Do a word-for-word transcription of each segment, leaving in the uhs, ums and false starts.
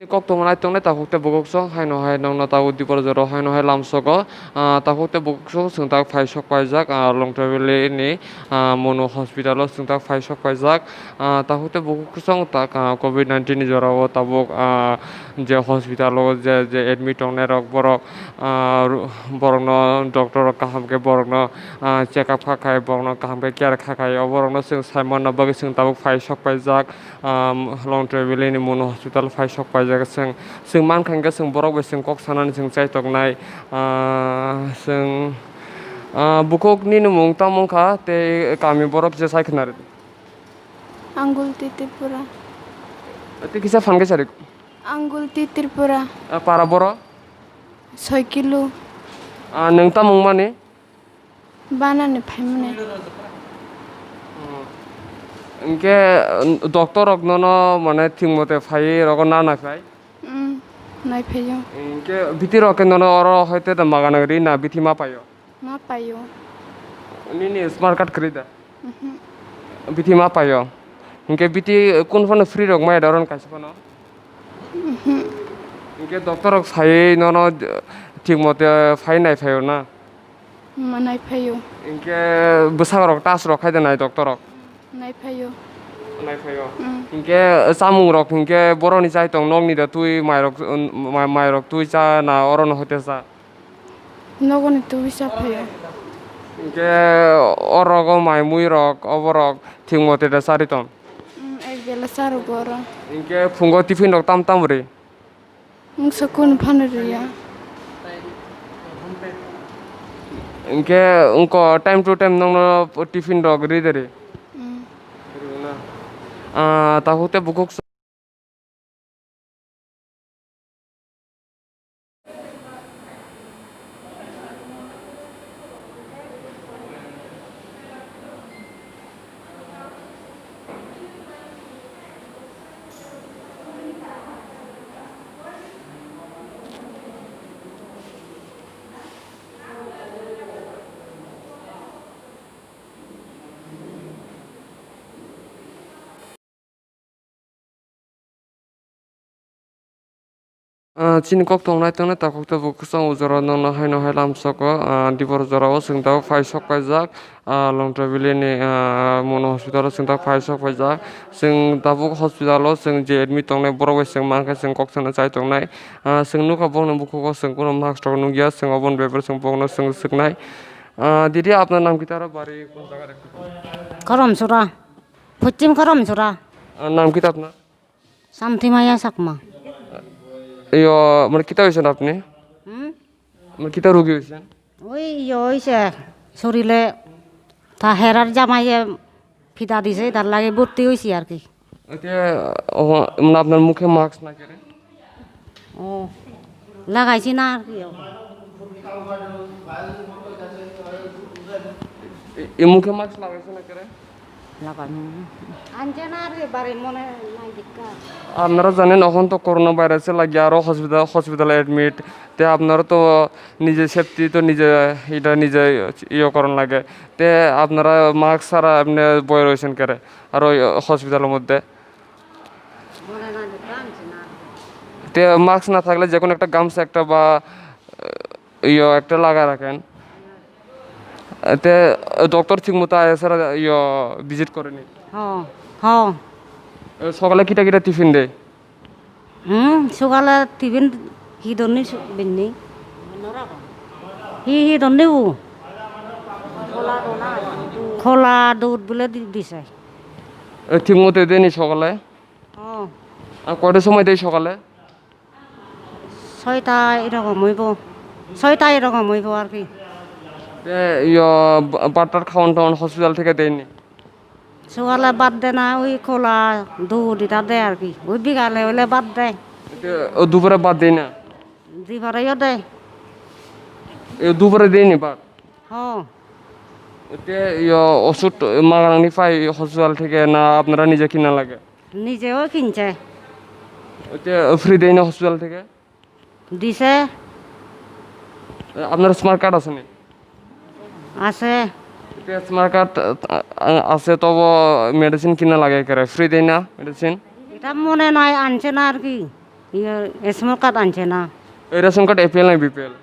Kok tongma nai tongnai takhuk tei bukhuk song haino hai nongno tabuk dibor jora haino hai lamsogo, ah, takhuk tei bukhuk song chwng tak phai sok paijak, ah, Longtoi Valley ni, ah, Monu hospital o chwng tak phai sok paijak, ah, takhuk tei bukhuk song tak, ah, covid nineteen ni jora o tabuk, ah, je hospital o je, je admit tongnai rok borok, ah, ru-, borok no doctor rok kaham khe borok no, ah, check up kha khai borok no kaham khe care kha khai o borok no chwng sai manna bagwi chwng tabuk phai sok paijak. Ah, Longtoi Valley ni Monu hospital phai sok paijak chwng, chwng mankha hwnkhe chwng borok bai chwng kok sanani chwng chaitok nai, ah, chwng, ah, bukhuk nini mung tamo wngkha tei kami borok kisa sai khna rwdi. Angulti Tripura. Tei kisa phan khe sari. Angulti Tripura. Ah, para boro? Soi kilo. Ah, nwng tamo wngmani? Banani phaimani. Hwnkhe, doctor rok nono mane thik mote phaiwi rogo nana khai? Mm, nai phaio. Hwnkhe bithi rok khe nono oro hoite da maganang ri na bithi ma paio? Ma paio. Nini smart card kwrwi da? Mhm. Bithi ma paio. Hwnkhe bithi kun phano free rok maya da oro kaisa phano? Mhm. Hwnkhe doctor rok saiwi nono thik mote phai nai phaio na? Ma nai phaio. Hwnkhe bwsarok test rok khai da nai doctor rok? Nai phaio. Nai phaio. Mm. Hwnkhe chamung rok hwnkhe boroni chai tong nokni da twi mai rok, mai, mai rok twi cha na oro no hoite cha? Nokoni twi cha phaio. Hwnkhe oro go mai mui rok obo rok thik mote da chari tong? Mm, ek bela cha rwgo oro. Hwnkhe phungo tiffin rok tam tam ri? Wngsa kunu phano rwya. Hwnkhe wngko time to time nokno tiffin rok ri de ri? Mm. Rwna. Ah, takhuk tei bukhuk. Ah, chini kok tongnai tongnai takhuk tei bukhuk song o jora nokno haino hai lamsogo, ah, dibor jora o chwng tabuk phai sok paijak, ah, Longtoi Valley ni, ah, Monu hospital o chwng tabuk phai sok paijak. Chwng tabuk hospital o chwng je admit tongnai borok bai chwng mankhe chwng kok sana chai tongnai. Ah, chwng nukha bokni bukhugo chwng kunu mask rok nukya, chwng oboni bebak chwng bokno chwng swknai. Ah, didi apnar naam kita aro bari kon jaga de? Karamsora. Poschim Karamsora. Ah, naam kita apnar? Santimaya Chakma. Iyo, mane kita hoichon apni? Hmm? Mane kita rugi hoichon? Oi, iyo, hoiche. Sorile ta herar jamaiye phida dise, tar lage bhorti hoiche ar ki. Ete, o, mane apnar mukhe mask na kere? O, lagaisi na ar ki. E, e mukhe mask lagaisi na kere? লাগানো। আনছে না রে, বাড়ি মনে নাই দেখা। আপনারা জানেন, এখন তো করোনা ভাইরাসে লাগিয়া আরো হসপিটাল, হসপিটালে অ্যাডমিট। তে আপনারা তো নিজে সেফটি তো নিজে, এটা নিজে ইয়ে করন লাগে। তে আপনারা মাস্ক ছাড়া এমনি বয়ে রয়েছেন কেরে? আর ওই হসপিটালের মধ্যে। মনে নাই দেখা, আনছে না। তে মাস্ক না থাকলে যে কোনো একটা গামছা একটা বা, ইয়ে, একটা লাগা রাখেন। Te doctor thik moto aisara yo visit koreni? Ho, ho. E, sokale kita kita tiffin de? Hmm, sokale tiffin hi donni su-, binni? Hi, hi donni u? Khola dud bole di-, disai. E, thik moto deni sokale? Ho. A, koyta somoi de sokale? Soita erokom oibo, soita erokom oibo ar ki. Te iyo ba-, batar khawan tawan hospital theke deni? Sogale bad de na, oi khola dud eta de ar ki. Oi bigale oile bad de. Te o dupore bad de na? Dipore yo de. E dupore deni bad? Ho. Te iyo osud maganangni pai hospital theke na apnara nije kinna lage? নিজেও কিনছে। ওতে ফ্রি দেয় না হসপিটাল থেকে? দিছে। আপনার smart card আছে নি? আছে। এতে স্মার্ট কার্ড, আ, আ, আছে, তবু মেডিসিন কিনা লাগে কেরে? ফ্রি দেয় না মেডিসিন? এটা মনে নাই, আনছে না আর কি। Iya, small card anche na. Ei ration card A P L na B P L?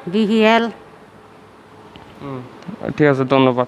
B P L. Hmm, ঠিক আছে, ধন্যবাদ।